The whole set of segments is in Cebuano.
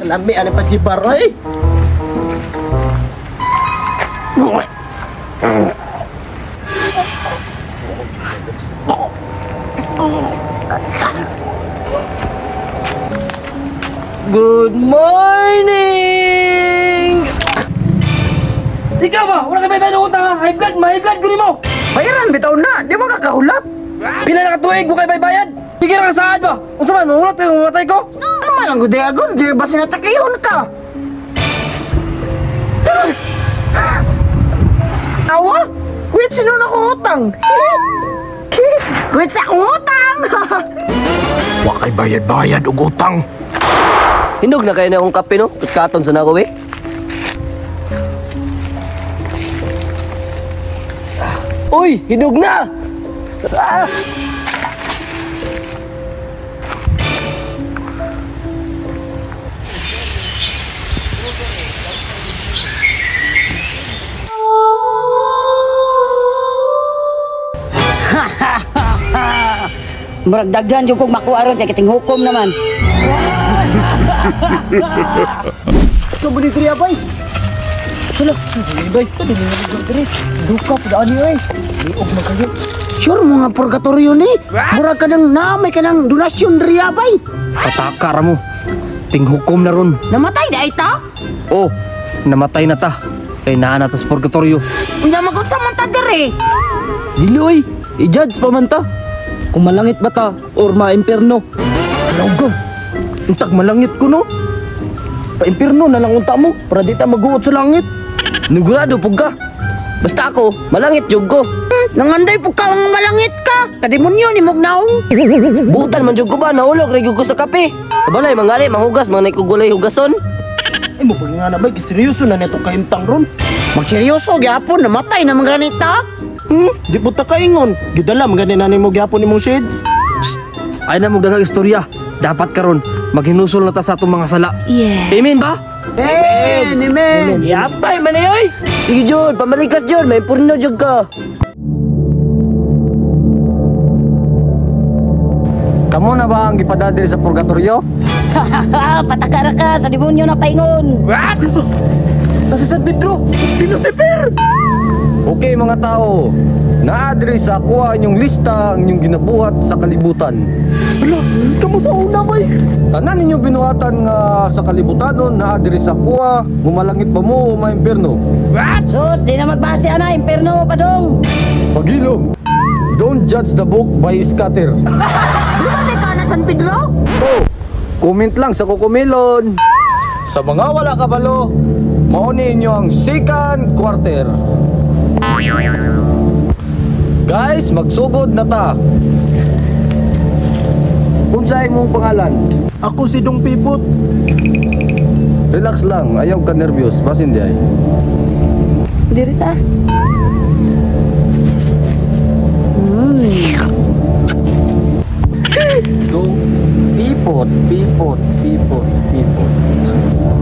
Lami ani pa jibar oy. Good morning! Ikaw ba? Wala ka may bayad utang ha? High blood, may blood guni mo! Bayaran bitaw na, di ba kakahulat? Pila na ka tuig mo kay bayad? Sige ra ka saad ba? Unsa man mahulat kay mamatay ko? Ano man ang gudi agon, di ba sinatakihon ka? Awa? Quit sino na akong utang? Quit sa akong utang! Wa kay bayad-bayad og utang. Hinog na kayo na akong kape no? Pagkaton sa nako eh. Uy, hinog na! Ah! Murag daghan jud kog makuha ron kay kiting hukom naman. So, budi diri abay. Sula, Bay, duka pud ani oy. Liog man kayo. Sure mo nga purgatorio ni. Murag ka nang naamay ka ng donasyon diri abay. Pataka ra mo. Tinghukom na ron. Namatay na ita? Oh, namatay na ta. Kay naa na ta sa purgatorio. Unya magunsa man ta diri. Dili oy, i-judge pa man ta. Kung malangit ba ta or ma-imperno. Alawgaw. Untag malangit ko no. Pa-impirno na lang unta mo para di ta maguot sa langit. Nigurado pug ka. Basta ako, malangit jud ko. Nanganday po ka ang malangit ka. Kademonyo ni mog naong. Butan man jud ko ba nahulog ra gyud ko sa kape. Balay mangali manghugas mga naikugulay hugason. Ay mo pag nga na bay, seryoso na nito kahimtang ron. Magseryoso gyapon namatay na mga ganita. Di po ta kaingon. Gidala man gani na nimo gyapon nimong shades. Ay na mo daghang istorya. Dapat karon maghinusol na ta sa atong mga sala. Yes. Amen ba? Amen, amen. Yapay man eh, oy. Sige jud, pamalikas jud, may purno jud ka. Kamo na ba ang gipadadiri sa purgatorio? Patakara ka sa demonyo na paingon. Kasi San Pedro. Si Lucifer! Okay mga tao, naadri sa kuha inyong lista ang inyong ginabuhat sa kalibutan. Hala, kamo sa una bay. Tanan ninyo binuhatan nga sa kalibutanon naadri sa kuha, mumalangit ba mo o maimpierno? Sus, di na magbase ana, imperno pa dong. Pagilom! Don't judge the book by its cutter. Di ba ka na San Pedro? Oh, comment lang sa kukumilon. Sa mga wala kabalo, mauni inyo ang second quarter. Guys, magsugod na ta. Unsay imong pangalan? Ako si Dong Pipot. Relax lang, ayaw ka nervyos, basin di ay. Diri ta. So, pipot, pipot, pipot, pipot.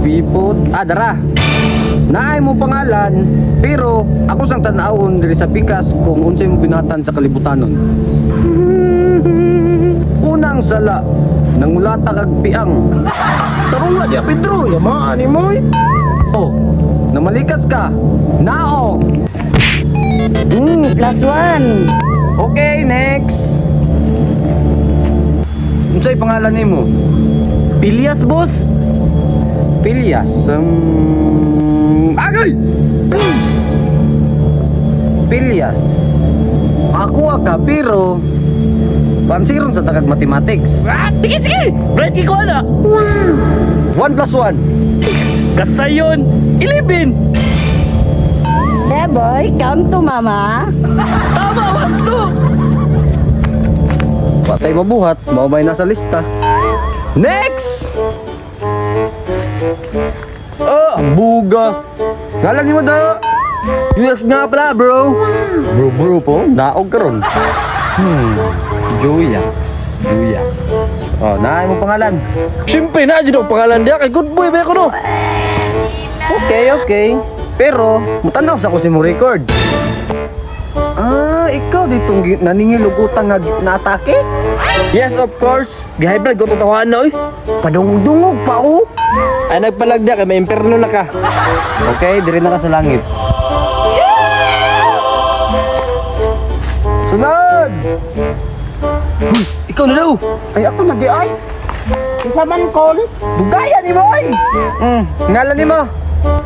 Pipot, ah, dara. Naay mo pangalan, pero ako sang tan-awon diri sa pikas kung unsay mo binatan sa kalibutanon. Unang sala, nangulata kag piang. Tarong na diya Pedro, yamaan ni mo. Oh, namalikas ka. Naog. Plus one. Okay, next. Unsay pangalan nimo? Pilyas boss. Pilyas. Agay! Pilyas. Ako ka pero pansiron sa tagag mathematics. Sige sige, bright kay ko ana. 1 plus 1. Kasayon, 11. Eh boy, come to mama. Tama, 1 2. Patay mabuhat, mao may nasa lista. Next! Ah, ang buga. Ngalan nimo da. UX nga pala, bro. Bro bro po, naog karon. Juyax, Juyax. Oh, naay mo pangalan. Siyempre na jud ang pangalan diya kay good boy ba ko no. Okay, okay. Pero, mutanaw sa ko si mo record. Ah, ikaw ditong naningil og utang nga naatake? Yes, of course. Gihay blood ko tong tawahan na oy. Padungog-dungog pa oh. Ay nagpalagda kay may imperno na ka. Okay, diri na ka sa langit. Sunod! Ikaw na daw. Ay, ako na di ay. Unsa man kol? Dugaya ni mo ay. Ngalan ni mo.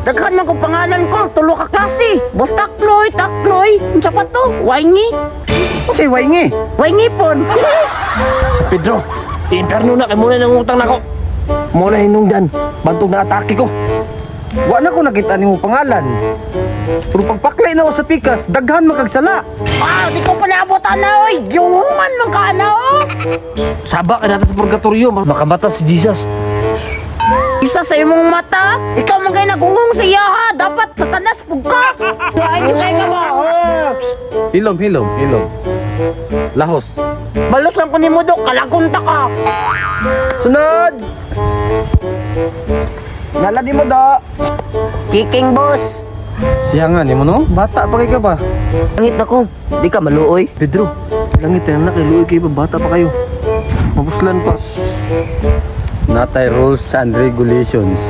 Daghan man kong pangalan ko, tulo ka klase. Bos takloy, takloy. Unsa pa to? Waingi. Unsay waingi? Waingi pon. Sa Pedro, imperno na kay muna nang utang nako. Muna hinungdan, bantog na atake ko. Wa na ko nakita nimo pangalan. Pero pagpaklay na ako sa pikas, daghan makagsala. Ah, di ko pala abot ana oy. Giyungungan man ka ana oh. Saba ka nata sa purgatorio, makamata si Jesus. Isa sa imong mata, ikaw man kay nagungong sa iyaha, dapat sa tanas pug ka. Ay, di kay ka ba? Hilom, hilom, hilom. Lahos. Balos lang ko nimo dok, kalagon ta ka. Sunod! Ngalan nimo do. Kicking boss. Siya nga nimo no? Bata pa kay ka pa. Langit na ko. Di ka maluoy. Pedro, langit na kay luoy kayo pa, bata pa kayo. Mabuslan pa. Natay rules and regulations.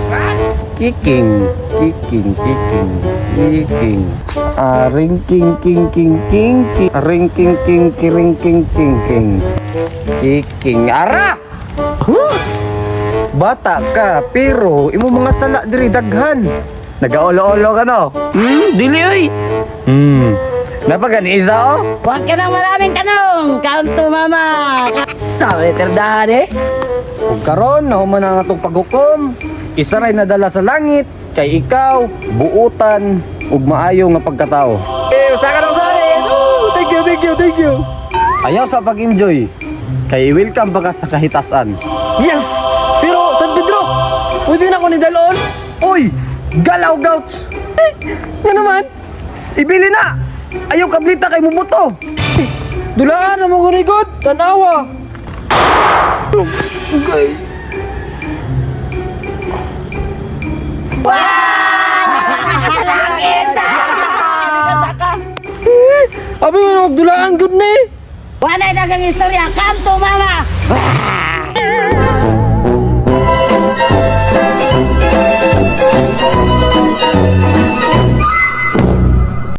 Kicking, kicking, kicking, kicking. Ah, ring king king king king king. Ring king king king king king king. Kicking. Ara! Huh? Bata ka, pero imo mga sala diri daghan. Nagaolo-olo ka no? Dili oy. Napagani isa oh. Huwag ka na maraming tanong. Come to mama. Sa terdahan eh. Ug karon nahuman na ang atong paghukom. Isa ray nadala sa langit kay ikaw buutan ug maayo nga pagkatao. Eh, usa ka lang sa akin. Oh, thank you, thank you, thank you. Ayaw sa pag-enjoy kay welcome pa ka sa kahitasan. Yes! Pero San Pedro, pwede na ako ni Dalon. Uy! Galaw gouts! Nga naman. Ibili na! Ayaw kablita kay mubuto! Dulaan na mo gurigod, tanawa. Abi mo magdulaan gud ni. Wala dagang istorya. Come to mama.